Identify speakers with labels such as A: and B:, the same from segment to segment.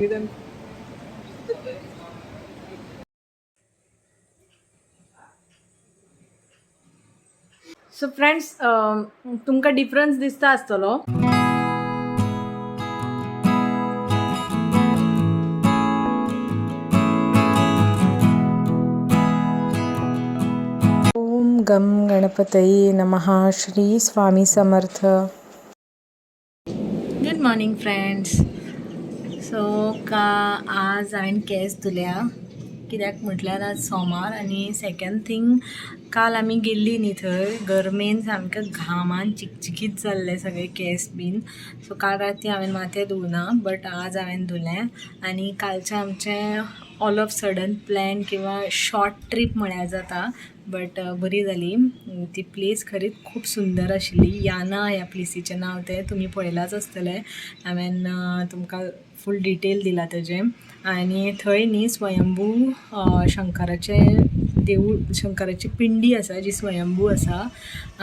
A: So friends, तुमकां difference दिसता आसतलो.
B: ओम गम गणपतये नमः. Shri Swami Samarth.
A: Good morning friends. So का आज हांवें केंस धुल्या, कित्याक म्हटल्यार आज सोमार आनी सेकंड थींग काल आमी गेल्ली न्ही थंय गरमेन सामकें घामान चिकचिकीत जाल्ले सगळे केंस बीन. सो काल राती हांवें माथें धुवना, बट आज हांवें धुलें. आनी कालचें आमचें ऑल ऑफ सडन प्लॅन किंवा शॉर्ट ट्रीप म्हळ्यार जाता, बट बरी जाली. ती प्लेस खरीच खूब सुंदर आशिल्ली. याना ह्या प्लेसीचें नांव, तें तुमी पळयलांच आसतलें. हांवें तुमकां फूल डिटेल दिला तेजें. आनी थंय न्ही स्वयंभू शंकराचें देवूळ, शंकराची पिंडी आसा जी स्वयंभू आसा.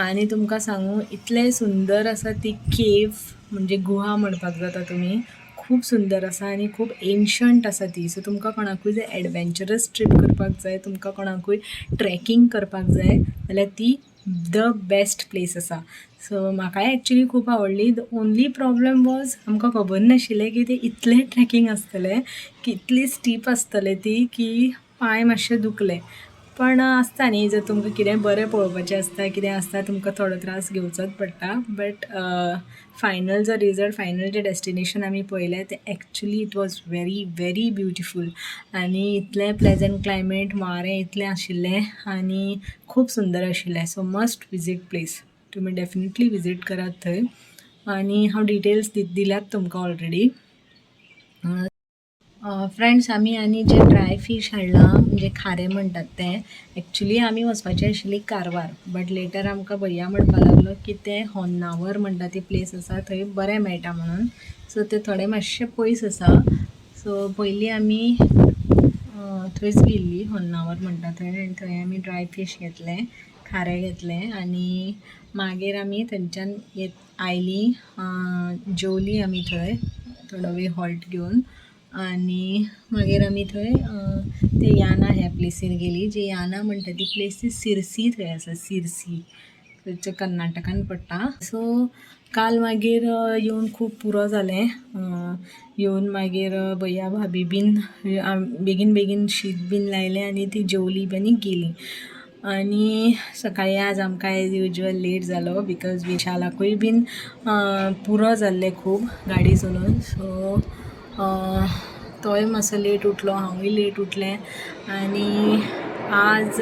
A: आनी तुमकां सांगू, इतलें सुंदर आसा ती केव, म्हणजे गुहा म्हणपाक जाता तुमी. खूब सुंदर आसा आनी खूब एन्शंट आसा ती. सो तुमकां कोणाकूय जर एडवेंचरस ट्रीप करपाक जाय, तुमकां कोणाकूय ट्रॅकींग करपाक जाय जाल्यार ती the best place आसा. सो म्हाकाय एक्चुली खूब आवडली. The only problem was आमकां खबर नाशिल्लें की ते इतलें ट्रॅकींग आसतलें, की इतली स्टीप आसतलें ती, की पांय मातशे दुखले. पण आसता न्ही, जर तुमकां कितें बरें पळोवपाचें आसता, कितें आसता, तुमकां थोडो त्रास घेवचोच पडटा. बट फायनल जो रिजल्ट, फायनल जें डेस्टिनेशन आमी पळयलें तें actually it was very very beautiful. आनी इतलें प्लेजंट क्लायमेट, वारें इतलें आशिल्लें आनी खूब सुंदर आशिल्लें. सो मस्ट विजीट प्लेस, तुमी डेफिनेटली विजीट करात थंय. आनी हांव डिटेल्स दिल्यात तुमकां ऑलरेडी. फ्रेंड्स, आमी आनी जे ड्राय फीश हाडलां, म्हणजे खारें म्हणटात तें. एक्चुली आमी वचपाचें आशिल्ली कारवार, बट लेटर आमकां भैया म्हणपाक लागलो की तें होन्नावर म्हणटा ती प्लेस आसा, थंय बरें मेळटा म्हणून. सो तें थोडें मातशें पयस आसा. सो पयलीं आमी थंयच गेल्ली, होन्नावर म्हणटा थंय. आनी थंय आमी ड्राय फीश घेतलें, खारें घेतलें. आनी मागीर आमी थंयच्यान येत आयलीं, जेवलीं आमी थंय थोडो वेळ हॉल्ट घेवन. आनी मागीर आमी थंय ते याना ह्या प्लेसीर गेली. जी याना म्हणटा ती प्लेस ती सिरसी थंय आसा. सिरसी थंयच्या कर्नाटकान पडटा. सो काल मागीर येवन खूब पुरो जालें. येवन मागीर भैया भाभी बीन बेगीन बेगीन शीत बीन लायलें आनी ती जेवली बी आनी गेली. आनी सकाळीं आज आमकां एज युजल लेट जालो, because विशालाकूय बीन पुरो जाल्लें खूब गाडी चलोवन. सो तोय मातसो लेट उठलो, हांवूय लेट उठलें. आनी आज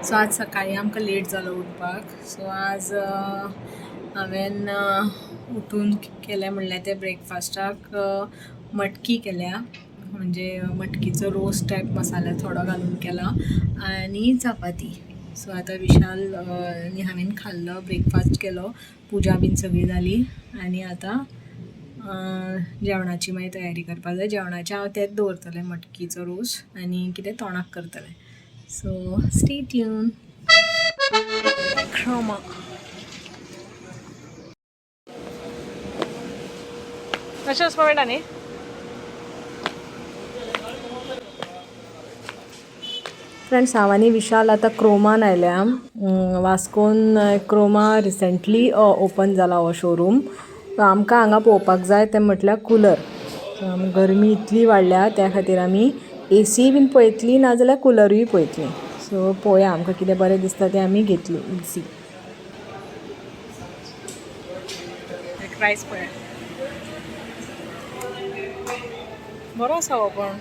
A: सो आज सकाळीं आमकां लेट जालो उठपाक. सो आज हांवें उठून केलें म्हणल्यार तें ब्रेकफास्टाक मटकी केल्या, म्हणजे मटकीचो रोस टायप मसाला थोडो घालून केला आनी चपाती. सो आतां विशाल आनी हांवें खाल्लो, ब्रेकफास्ट केलो, पुजा बीन सगळी जाली. आनी आतां जेवणाची मागीर तयारी करपाक जाय. जेवणाचें हांव तेंच दवरतलें, मटकीचो रोस आनी कितें तोणाक करतलें. So stay tune. क्रोमा कशें वचपा मेळटा न्ही.
B: फ्रेंड्स, हांव आनी विशाल आतां क्रोमान आयल्या. वास्कोन क्रोमा रिसेंटली ओपन जाला हो शोरूम. आमकां हांगा पळोवपाक जाय तें म्हटल्यार कुलर. गरमी इतली वाडल्या, त्या खातीर आमी एसी बीन पळयतली, नाजाल्यार कुलरूय पळयतली. सो पळोवया, आमकां कितें बरें दिसता तें आमी घेतली. सी.
A: प्रायस पळय, बरो आसा हो पण.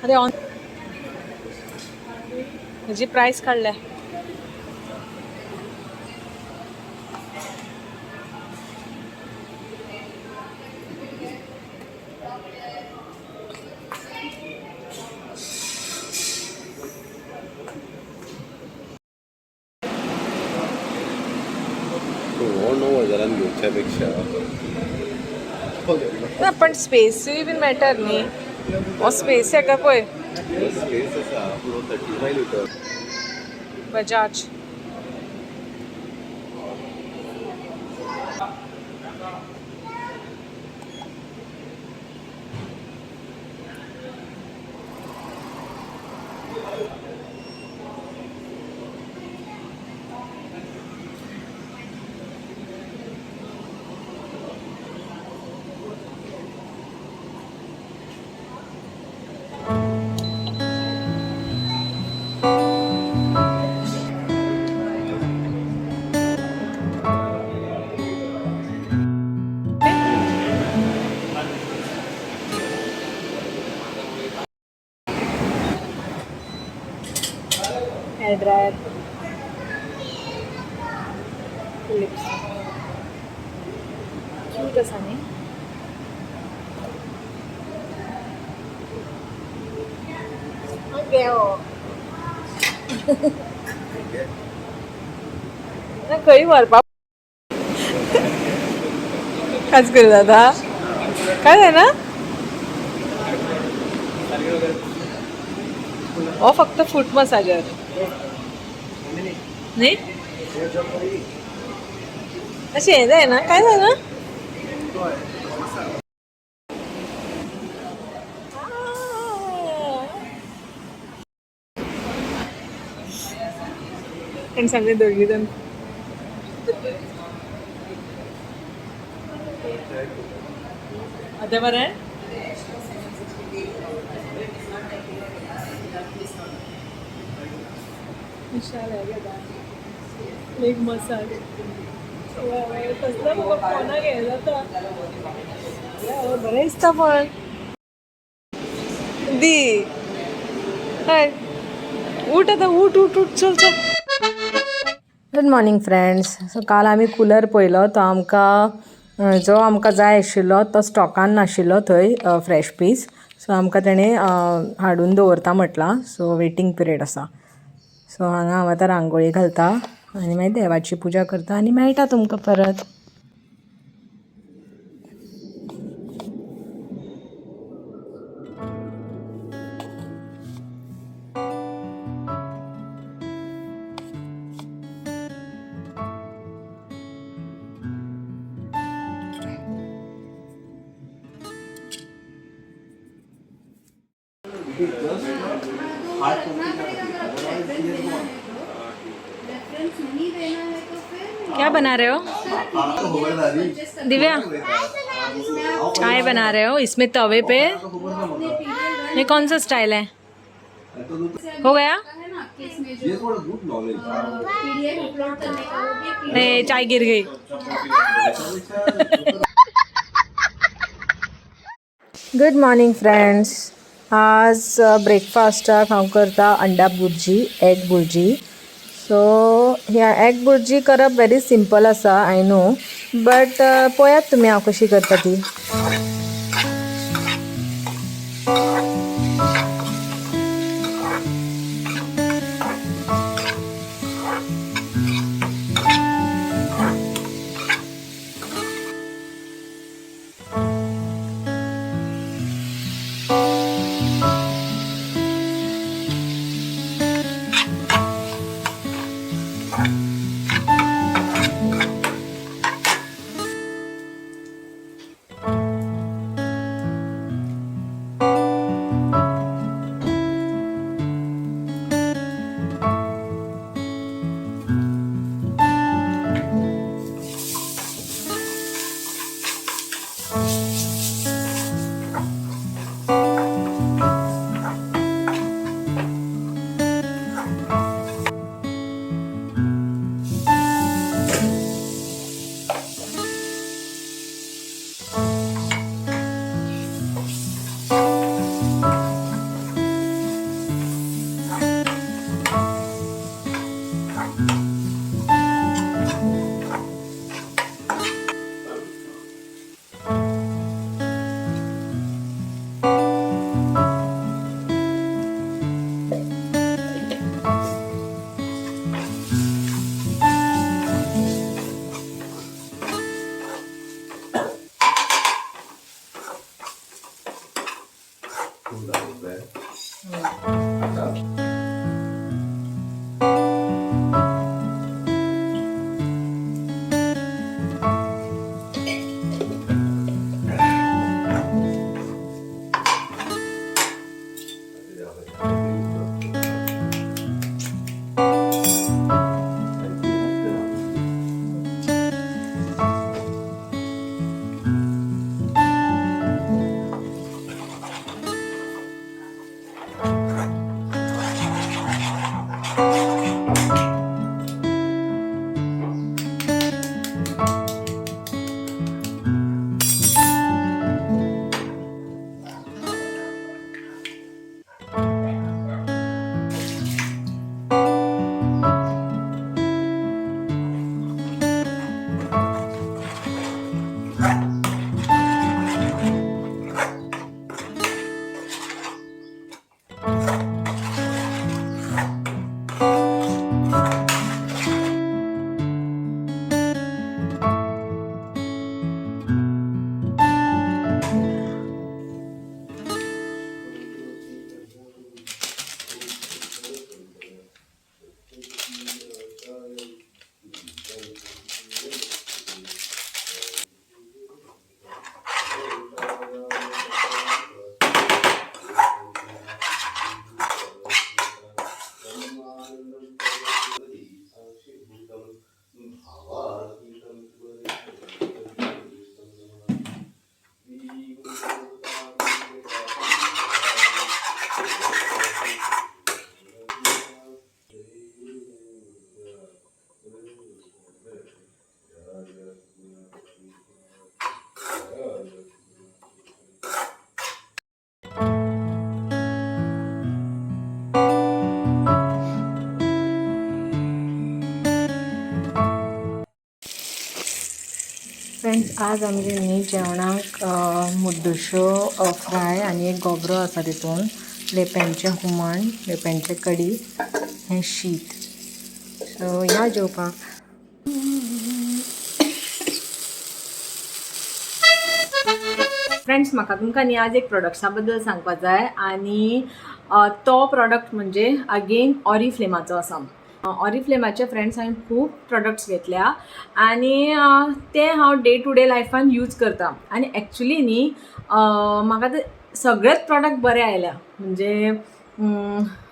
A: अरे, ऑन हेजी प्रायस काडल्या.
C: हो, 9,000न घेवच्या पेक्षा
A: ना, पण स्पेसूय बीन मॅटर न्ही. हो स्पेस हेका पळय.
C: स्पेस आसा, पूण 35 litre.
A: Bajaj. Hair dryer Philips cute आसा न्ही. घे हो. ना खंय व्हरपा
B: काच करी जाता काय जायना हो फक्त फूट मसाजर न्ही अशें हें जायना काय जायना. आनी सगळे दोगी जाण. आतां बरें. विशाल आहे घेता लेग मसाज. कसलो म्हाका फोनाक हें जाता. बरें दिसता पण दी हय उठ आतां उठ उठ उठ चल चल. Good morning friends. सो काल आमी कुलर पळयलो तो आमकां जो आमकां जाय आशिल्लो तो स्टॉकान नाशिल्लो थंय फ्रेश पीस. सो आमकां तेणें हाडून दवरता म्हटलां. सो वेटींग पिरियड आसा. सो हांगा हांव आतां रांगोळी घालता आनी मागीर देवाची पुजा करता आनी मेळटा तुमकां परत.
A: क्या बना रहे हो दिव्या? चाय बना रहे हो इसमें तवे पे? ये कौन सा स्टाइल है? हो गया? नहीं, चाय गिर गई.
B: Good morning friends. आज ब्रेकफास्टाक हांव करता अंडा भुर्जी, एग भुर्जी. सो ह्या एग भुर्जी करप वेरी सिंपल आसा, I know, but पळयात तुमी हांव कशी करता ती. आज आमगे न्ही जेवणाक मुड्डुश्यो फ्राय आनी एक गोबरो आसा तितून लेप्यांचें हुमण, लेप्यांचें कडी, हें शीत. सो या जेवपाक. फ्रेंड्स, म्हाका तुमकां न्ही आज एक प्रोडक्ट्सा बद्दल सांगपा जाय आनी तो प्रोडक्ट म्हणजे अगेन ऑरिफ्लेमाचो आसा. ऑरिफ्लेमाचे फ्रेंड्स हांवें खूब प्रोडक्ट्स घेतल्या आनी ते हांव डे टू डे लायफान यूज करता आनी एक्चुली न्ही म्हाका ते सगळेच प्रोडक्ट बरे आयल्या. म्हणजे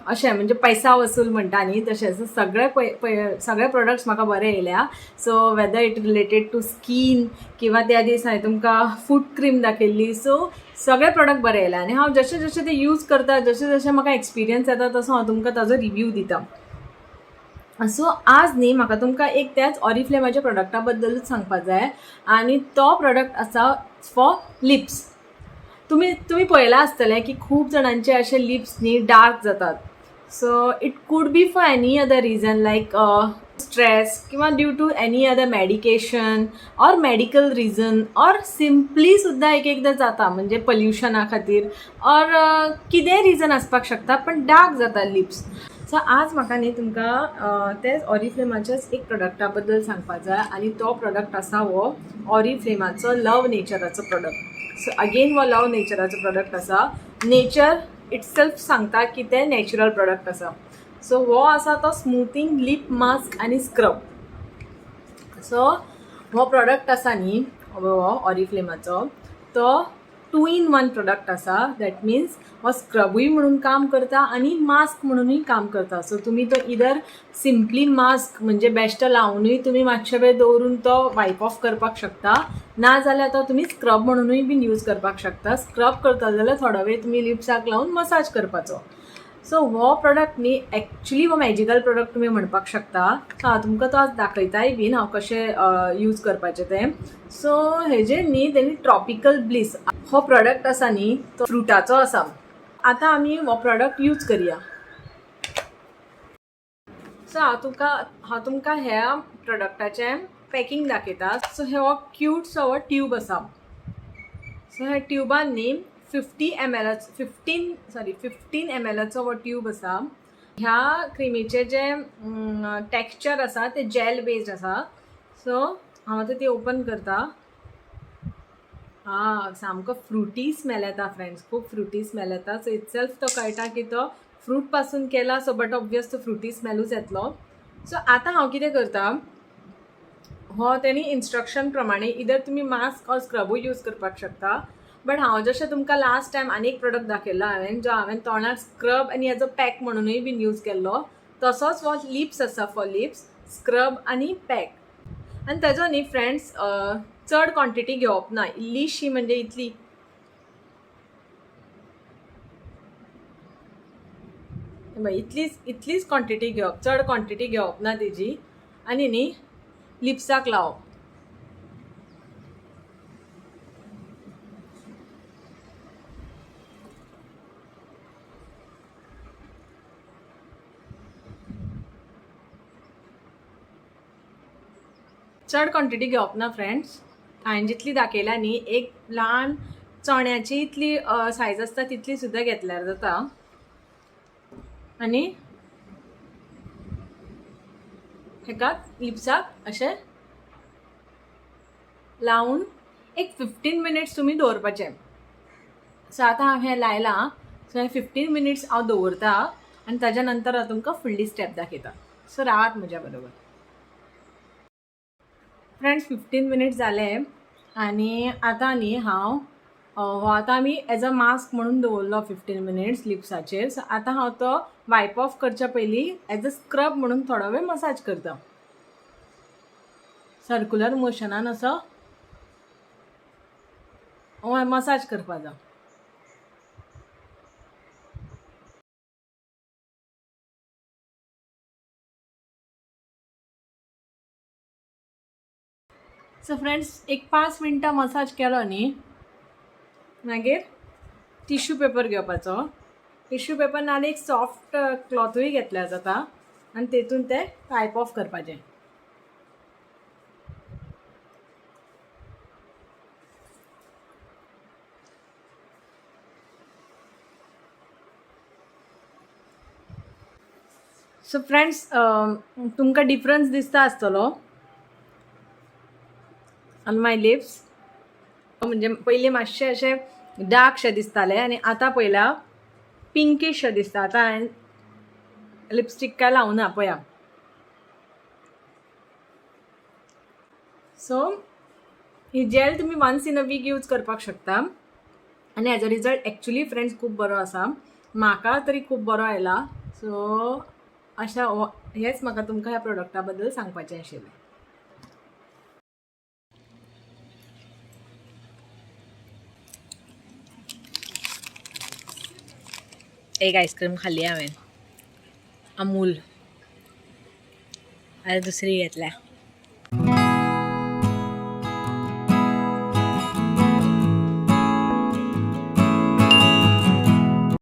B: अशें म्हणजे पैसा वसूल म्हणटा न्ही तशें. सो सगळे पय सगळे प्रोडक्ट्स म्हाका बरे येयल्या. So whether it related to skin किंवा त्या दीस हांवें तुमकां फूट क्रीम दाखयल्ली, सो सगळे प्रोडक्ट बरे येयल्या आनी हांव जशें जशें ते यूज करता, जशें जशें म्हाका एक्सपिरियन्स येता, तसो हांव तुमकां ताजो रिव्यू दिता. सो आज न्ही म्हाका तुमकां एक त्याच ऑरिफ्लेमाच्या प्रोडक्टा बद्दलूच सांगपा जाय आनी तो प्रोडक्ट आसा फॉर लिप्स. तुमी तुमी पळयलां आसतलें की खूब जाणांचे अशे लिप्स न्ही डार्क जातात. So it could be for any other reason like stress किंवा due to any other medication or medical reason or simply सुद्दां एक एकदां जाता, म्हणजे पल्युशना खातीर ऑर कितेंय रिजन आसपाक शकता, पण डार्क जाता लिप्स. सो आज म्हाका न्ही तुमकां तेच ऑरिफ्लेमाच्याच एक प्रोडक्टा बद्दल सांगपा जाय आनी तो प्रोडक्ट आसा हो ऑरिफ्लेमाचो लव नेचराचो प्रोडक्ट. सो अगेन हो लव नेचराचो प्रोडक्ट आसा. नेचर इटसेल्फ सांगता की ते नॅचरल प्रोडक्ट आसा. सो हो आसा तो स्मुथींग लिप मास्क आनी स्क्रब. सो हो प्रोडक्ट आसा न्ही हो ऑरिफ्लेमाचो, तो टू इन वन प्रोडक्ट आसा. That means हो स्क्रबूय म्हणून काम करता आनी मास्क म्हणूनय काम करता. सो तुमी तो इदर सिंपली मास्क म्हणजे बेश्टो लावनूय तुमी मातशे वेळ दवरून तो वायप ऑफ करपाक शकता, ना जाल्यार तो तुमी स्क्रब म्हणूनय बीन यूज करपाक शकता. स्क्रब करता जाल्यार थोडो वेळ तुमी लिप्साक लावन मसाज करपाचो. सो हो प्रोडक्ट न्ही एक्चुली हो मॅजिकल प्रोडक्ट तुमी म्हणपाक शकता. सो हांव तुमकां तो आज दाखयताय बीन हांव कशें यूज करपाचें तें. सो हेजेर न्ही तेणी ट्रॉपिकल ब्लीस हो प्रोडक्ट आसा न्ही तो फ्रुटाचो आसा. आतां आमी हो प्रोडक्ट यूज करया. सो हांव तुमकां ह्या प्रोडक्टाचें पॅकिंग दाखयता. सो हो क्यूटसो हो ट्यूब आसा. सो ह्या ट्युबान न्ही 50 ml, 15, sorry, 15 एम एलाचो हो ट्यूब आसा. ह्या क्रिमीचें जें टॅक्स्चर आसा तें जॅल बेज्ड आसा. सो हांव आतां ती ओपन करता. आं, सामको फ्रुटी स्मेल येता फ्रेंड्स, खूब फ्रुटी स्मेल येता. सो इटसेल्फ तो कळटा की तो फ्रूट पासून केला. सो बट ऑब्वियस तो फ्रुटी स्मेलूच येतलो. सो आतां हांव कितें करता, हो तेणी इन्स्ट्रक्शन प्रमाणे इदर तुमी मास्क ऑर स्क्रबूय यूज करपाक शकता, बट हांव जशें तुमकां लास्ट टायम आनी एक प्रोडक्ट दाखयल्लो हांवें, जो हांवें तोंडार स्क्रब आनी एज अ पॅक म्हणूनय बीन यूज केल्लो, तसोच हो लिप्स आसा, फॉर लिप्स स्क्रब आनी पॅक. आनी ताजो न्ही फ्रेंड्स चड क्वॉन्टिटी घेवप ना, इल्लीशी, म्हणजे इतली पळय, इतलीच इतलीच क्वॉन्टिटी घेवप, चड क्वॉन्टिटी घेवप ना तेजी. आनी न्ही लिप्साक लावप. चड क्वॉन्टिटी घेवप ना फ्रेंड्स. हांवें जितली दाखयल्या न्ही, एक ल्हान चण्याची इतली सायज आसता तितली सुद्दां घेतल्यार जाता. आनी हेका लिप्साक अशें लावन एक 15 मिनिट्स तुमी दवरपाचें. सो आतां हांव हें लायलां. सो हें 15 मिनिट्स हांव दवरता आनी ताज्या नंतर हांव तुमकां फुडली स्टेप दाखयता. सो रावात म्हज्या बरोबर. फ्रेंड्स, 15 मिनिट्स जाले आनी आतां न्ही हांव हो आतां आमी एज अ मास्क म्हणून दवरलो 15 मिनिट्स लिप्साचेर. सो आतां हांव तो वायप ऑफ करच्या पयलीं एज अ स्क्रब म्हणून थोडो वेळ मसाज करता, सर्कुलर मोशनान असो मसाज करपाचो. सो फ्रेंड्स, एक 5 मिनटां मसाज केलो न्ही, मागीर टिश्यू पेपर घेवपाचो. टिश्यू पेपर नाल्यार एक सॉफ्ट क्लॉथूय घेतल्यार जाता आनी तेतून ते वायप ऑफ करपाचें.
A: सो फ्रेंड्स, तुमकां डिफरन्स दिसता आसतलो ऑन my lips. म्हणजे पयलीं मातशें अशें डार्क शें दिसतालें आनी आतां पयला पिंकीश शें दिसता. आतां हांवें लिपस्टीक काय लावना, पया. सो ही जेल तुमी once in a week use करपाक शकता आनी हेजो रिजल्ट एक्चुली फ्रेंड्स खूब बरो आसा. म्हाका तरी खूब बरो आयला. सो अशा हेंच म्हाका तुमकां ह्या प्रोडक्टा बद्दल सांगपाचें आशिल्लें. एक आयस्क्रीम खाल्ली हांवें अमूल, आतां दुसरी घेतल्या.